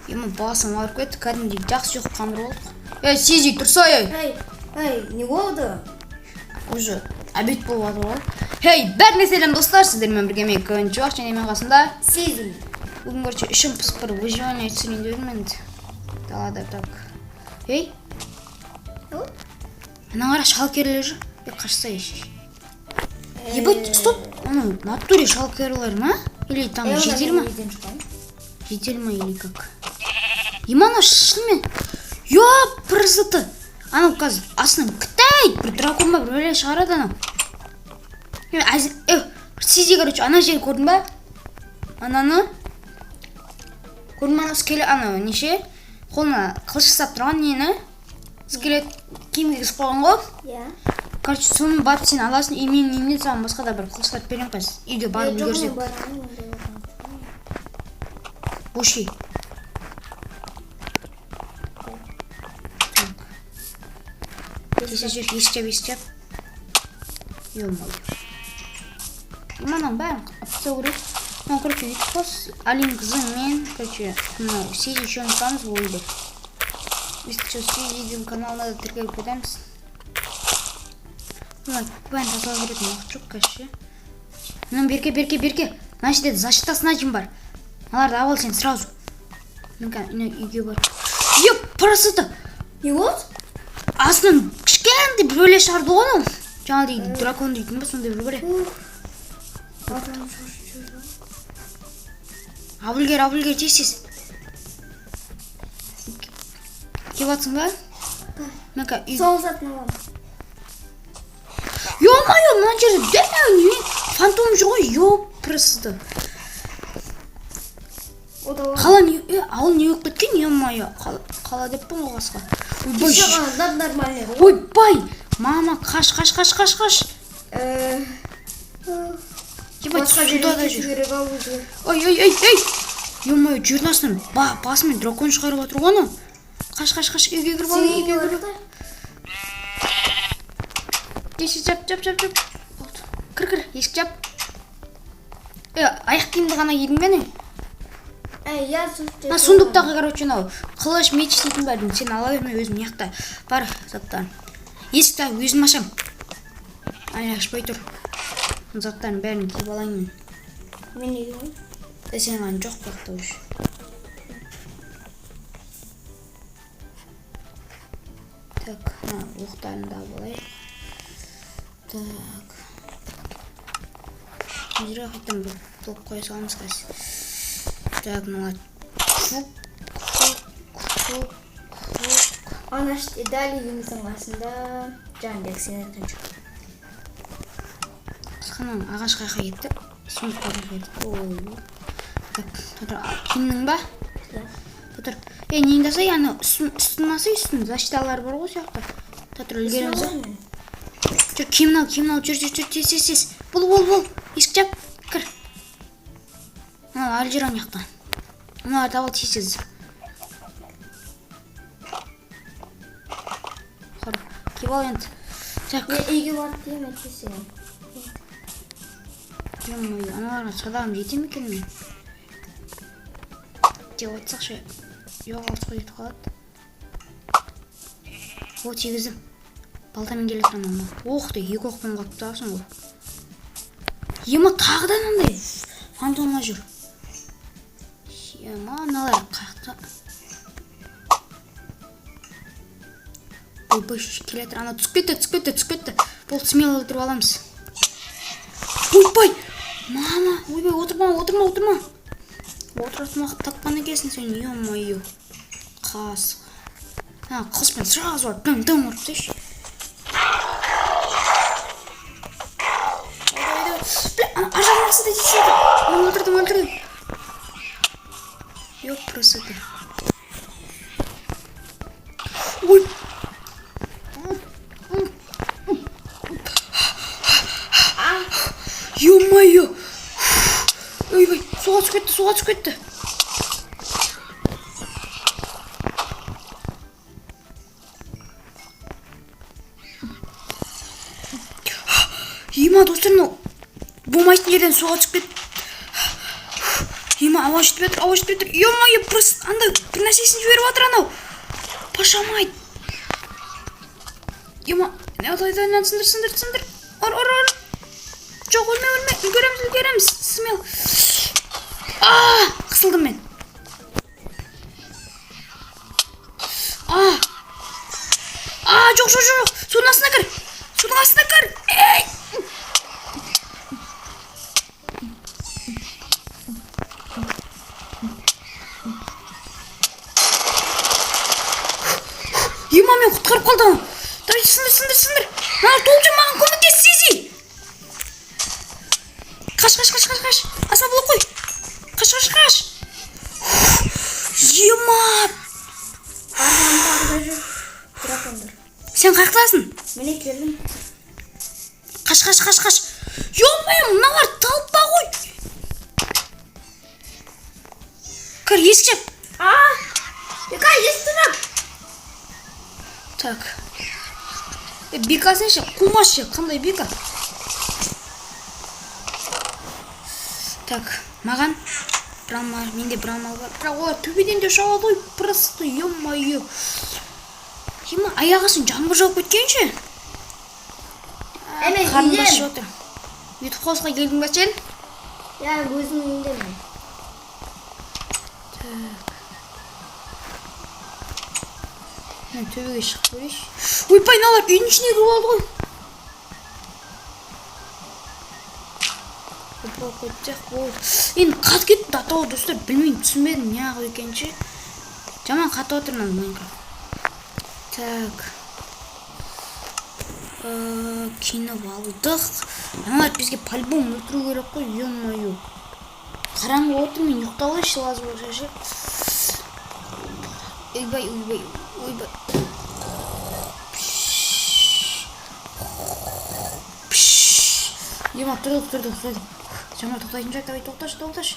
Ема, басым ауырып кетті, кәдімгідей жақсы ұйқы қандырып алдық. Ей, Сизи, тұрсай, ей. Ей, ей, не болды? Уже обед болып жатыр ғой. Хей, бәріне сәлем, достар, сіздермен бірге мен, Көншуақ, және мен қасымда Сизи. Бүгін, короче, ішім пысып, бір выживание түсірейін деп едім енді далада. Так, ей, ана қара, шалкерлер жүр. Е, қашса еш. Ебать, стоп, анау в натуре шалкерлер ма или там житель ма? Житель ма или как? Ема, анау шынымен, ёпрст, анау қазір астынан кітай бір дракон ба, бір бәле шығарады анау. Е, Сизи, короче, ана жерді көрдің ба? Ананы көрдің ба? Анау скелет, анау неше қолына қылыш ұстап тұрған нені, скелет киім кигізіп қойған ғой. Иә. Короче, соны барып сен аласың, и менің үйімнен саған басқа да бір қылыштарды беремін қазір, үйге барып Жоқ, үлгерсек. мен барамын, ондай болған. Боши. Так. Тез, жүр, есік жап, есік жап. Ё-моё. Мынаның бәрін алып тастау керек. Ну, короче, өйтіп қос. Алин қызы мен, короче, мынау Сизи үшеуміз тұрамыз бұл үйде. Если что, Сизидің каналына да тіркеліп кетеміз. Мына бәрін тазалау беретін уақыт жоқ қазір ше. Мына берке, берке, берке. Мына жерде защита значим бар. Мыналарды алып ал сен сразу. Мен қазір үйге барып. Ёпрст! Не болды? Астынан кішкентай бір бөле шығарды ғой анау. Жаңа деген дракон дейтін ба, сондай бір бөле. Адам шошып жүр ғой. Алып үлгер, алып үлгер, тез, тез. Келіп жатсың ба? Мен қазір үй. Сол затын аламын. Ё-моё, мына жерде дәу не фантом жүр ғой, ёпрст. О да. Қала не, е, ауыл не болып кеткен, ё-моё. Қала, қала деппін ғой қасқа. Ойбай, Кеше ғана нормальный ғой. ойбай, мама, қаш, қаш, қаш, қаш, қаш. Ебать, Басқа суда жерге да кету жүр. керек ау бізге. Ой, ой, ой, ой. Ё-моё, жердің астынан басымен дракон шығарып жатыр ғой анау. Қаш, қаш, қаш, үйге кіріп ал, Сен үйге үйге кіріп. бар да? Есік жап, жап, жап, жап. Болды. Кір, кір, есік жап. Е, аяқ киімді ғана кидің бе, не? Ей, я тут. Мына сундуктағы, короче, мынау қылыш, меч дейтін бәрін сен ала бер, мен өзім мына жақта бар заттарым. Есікті өзім ашам. Әлі ашпай тұр. Мына заттардың бәрін киіп алайын мен. Мен неге ғой? Е, сен ғана жоқ бұл жақта уже. Так, мына оқтарын да алып алайық. Так. Мына жерге қайтадан бір блок қоя саламыз қазір. Так, мына фук, фук, фук, фук. Ана іште дәл үйіміздің қасында Жәнібек сен айтқан жоқ. Қысқаның ағаш қаяққа кетті? Сундук қаяққа кетті? Ой. Так, тұр, киіндің ба? Иә. Тұр. Е, неңді алсай, ана үстін алсай, үстін защиталар бар ғой сол жақта. Тұр, үлгереміз ба? Жүр, киімін ал, киімін ал, жүр, жүр, жүр, тез, тез, тез. Бол, бол, бол. Есік жап, кір. Мынау әлі жүр ана жақта. Мыналарды ал, тез, тез. Қор, киіп ал енді. Так, Мен үйге барып киемін әйтпесе. Ё-моё, аналарға садағым жете ме екен мен? Деп отырсақ ше, жоқ, алысқа кетіп қалады. О, тигіздім. Балтамен келе жатыр анау. Ох ты, екі оқпен құлап тұрасың ғой. Ема, тағы да мынандай фантомдар жүр. Ема, мыналар қаяқта? Ойбай, келе жатыр. Ана түсіп кетті, түсіп кетті, түсіп кетті. Болды, смело өлтіріп аламыз. Ойбай! Мама, ойбай, отырма, отырма, отырма. Отыратын уақыт тапқан екенсің сен, ё-моё. Қасық. А, қылышпен сразу барып дым дым ұрып тастайыншы. Давай, давай, давай. Бля, ана ар жағынан астында тиіседі. Оны өлтірдім, өлтірдім. Ёпрст. Ой. Ё-моё. Ойбай, суға түсіп кетті, суға түсіп кетті. Ема, достар, мынау болмайтын жерден суға түсіп кетті. Ема, Ема, ауа жетпей жатыр, ауа жетпей жатыр. Ё-моё, просто андай бір нәрсесін жіберіп жатыр анау. Пашамайт. Ема, давай, давай, сындыр, сындыр, сындыр. Ұр, ұр, ұр. Жоқ, өлме, өлме. Үлгереміз, үлгереміз. Смел. А, қысылдым мен. А! А, жоқ, жоқ, жоқ. Судың астына кір. Судың астына кір. Ей! Ема, мен құтқарып қалдым. Давай, сындыр, сындыр, сындыр. Мына толып жүр, маған көмектес, Сизи. Қаш, қаш, қаш, қаш, қаш. Аса блок қой. Қаш, қаш, қаш. Ема! Арқамда арда жүр. Дракондар. Сен қаяқтасың? Міне, келдім. Қаш, қаш, қаш, қаш. Ё-моё, мыналар толпа ғой. Кір, есік жап. А! Бека, есікті жап. Так. Е, бикасын ше, қумашы ше, қандай бика? Так, маған бір алма, менде бір алма бар. Бірақ олар төбеден де ұша алады ғой, просто, ё-моё. Ема, аяқ астынан жаңбыр жауып кеткенше. Ә, мен Қарным үйдемін. ашып отыр. Ютуб хаусқа келдің ба сен? Я өзімнің үйімдемін. Так. Мен төбеге шығып көрейінші. Ойбай, мыналар үйдің ішіне кіріп алды ғой. Опа, қойсақ болды. Енді қатып кетті атауы, достар, білмеймін, түсінбедім неғып екенін ше. Жаман қатып отыр мына Майнкрафт. Так. Киініп алдық. Аналар бізге по-любому өлтіру керек қой, ё-моё. Қараңғы отыр, мен ұйықтап алайыншы, лаз болса ше. Ойбай, ойбай, ойбай. Пш. Ема, тұрдық, тұрдық, тұрдық. Жаман тоқтайтын шығар, давай, тоқташы, тоқташы.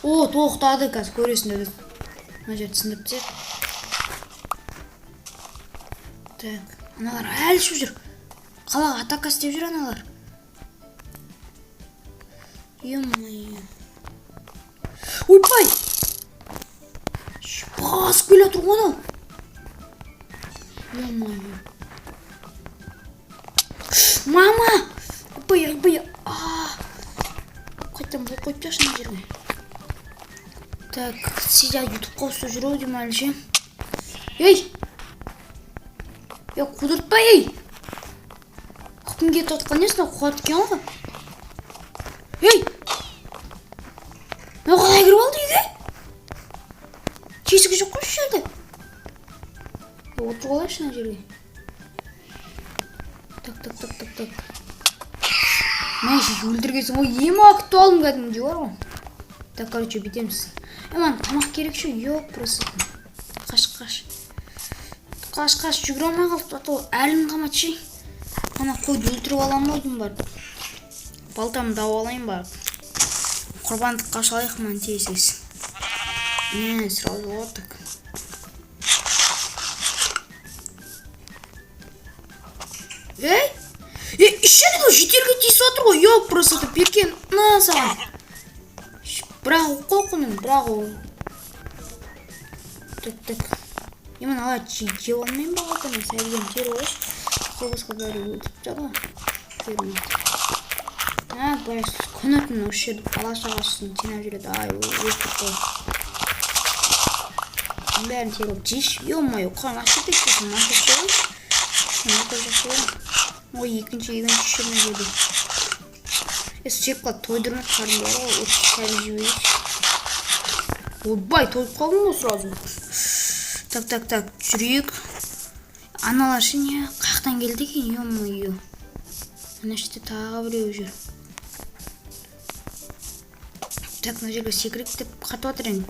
О, тоқтады, қазір көресіңдер. Мына жерді сындырып тастайық. Так, аналар әлі ұшып жүр. Қалаға атака істеп жүр аналар. Ё-моё. Ойбай! Басып келе жатыр ғой анау. Ё-моё. Мама! Ойбай, ойбай. А! Қайтадан блок қойып тасташы мына жерге. Так, сидя ютуб қосып жүр ау деймін әлі ше. Ей! Е, қудыртпа, ей! Құтым кетіп жатқан несі, мынау қуат екен ғой. Ей! Мынау қалай кіріп алды үйге? Тесігі жоқ қой еш жерде. Отырып алайықшы мына жерге. Так, так, так, так, так. Мә, шеше, өлтіргенсің ғой. Ема, күтіп алдым кәдімгідей бар ғой. Так, короче, бүйтеміз. Е, маған тамақ керек ше, ёп, просто. Қаш, қаш. Қаш, қаш, жүгіре алмай қалдық, а то әлім қалмады ше. Ана қойды өлтіріп аламын ғой деймін барып. Балтамды тауып алайын барып. Құрбандыққа шалайық мынаны тез тез. Не, сразу вот так. Ей! Ей, еще анау жетерге тиісіп отыр ғой, ёп, просто беркен, на саған. Бірақ оқ қой құның, бірақ оқ. Так, так. Е, мына ала жеп алмаймын ба қалтаны, сәбден теріп алайыншы. Соғысқа бәрі өлтіріп тастады ғой. Термейді. А, былай күні түні осы жерде бала шағасын жинап жүреді. Ай, өлтіріп қой. Бәрін теріп алып жейші. Ё-моё, қарным ашып кетті сосын морковь жеп алайыншы. Морковь жақсы көремін. Ой, екінші жер мына жерде. Е, жеп қалды, тойдырмайды қарным бар ғой, осы сәбіз жеп. Ойбай, тойып қалдым ғой сразу. Так, так, так, жүрейік. Аналар ше не, қаяқтан келді екен, ё-моё. Мына жерде тағы біреу жүр. Так, мына жерге секірейік деп қатып жатыр енді.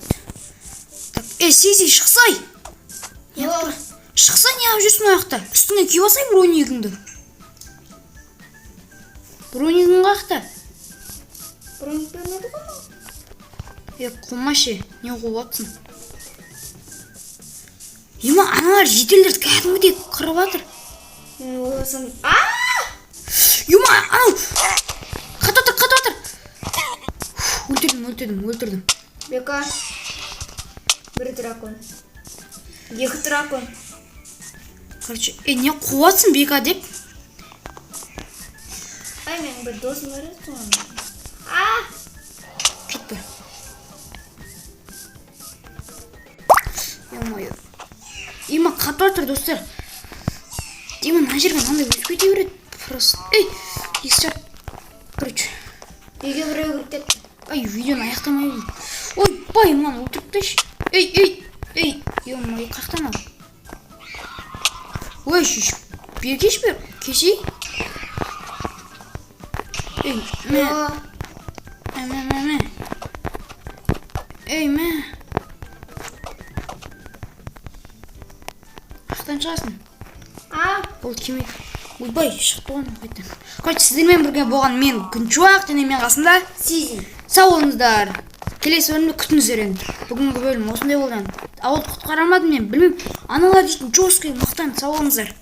Так, е, Сизи, шықсай! Шықсай, неғып жүрсің ол жақта? Үстіңе киіп алсай бронигіңді. Бронигің қаяқта? Броник бермеді ғой маған. Е, қума ше, не қуып жатсың? Ема, аналар жительдерді кәдімгідей қырып жатыр. Мен ойласам, а! Ема, анау! Қатып жатыр, қатып жатыр. Өлтірдім, өлтірдім, өлтірдім. Бека. Бір дракон. Екі дракон. Короче, ей, не қуасың «Бека» деп? Ай, менің бір досым бар еді соны. А! Кет бір. Ё-моё. Има қатып жатыр, достар. Дима, мына жерге мынандай өсіп кете береді. Просто. Ей, есік. Короче, Үйге біреу кіріп кетті. Ай, видеоны аяқтамай. Ойбай, мынаны өлтіріп тасташы. Ей, ей, ей, ё-моё, қаяқтан ал? Ой, шеш, бері келші, бері. Келші. Ей, мә, О, мә, мә, мә, мә. Ей, мә. Қаяқтан шығасың? А! Бұл келмейді. Ойбай, шықты ғой анау қайтадан. Короче, сіздермен бірге болған мен, Күншуақ, және мен қасымда Сизи. Сау болыңыздар. Келесі бөлімді күтіңіздер енді. Бүгінгі бөлім осындай болды енді. Ауылды құтқара алмадым мен, білмеймін. Аналар дейтін жесткий, мықты. Сау болыңыздар.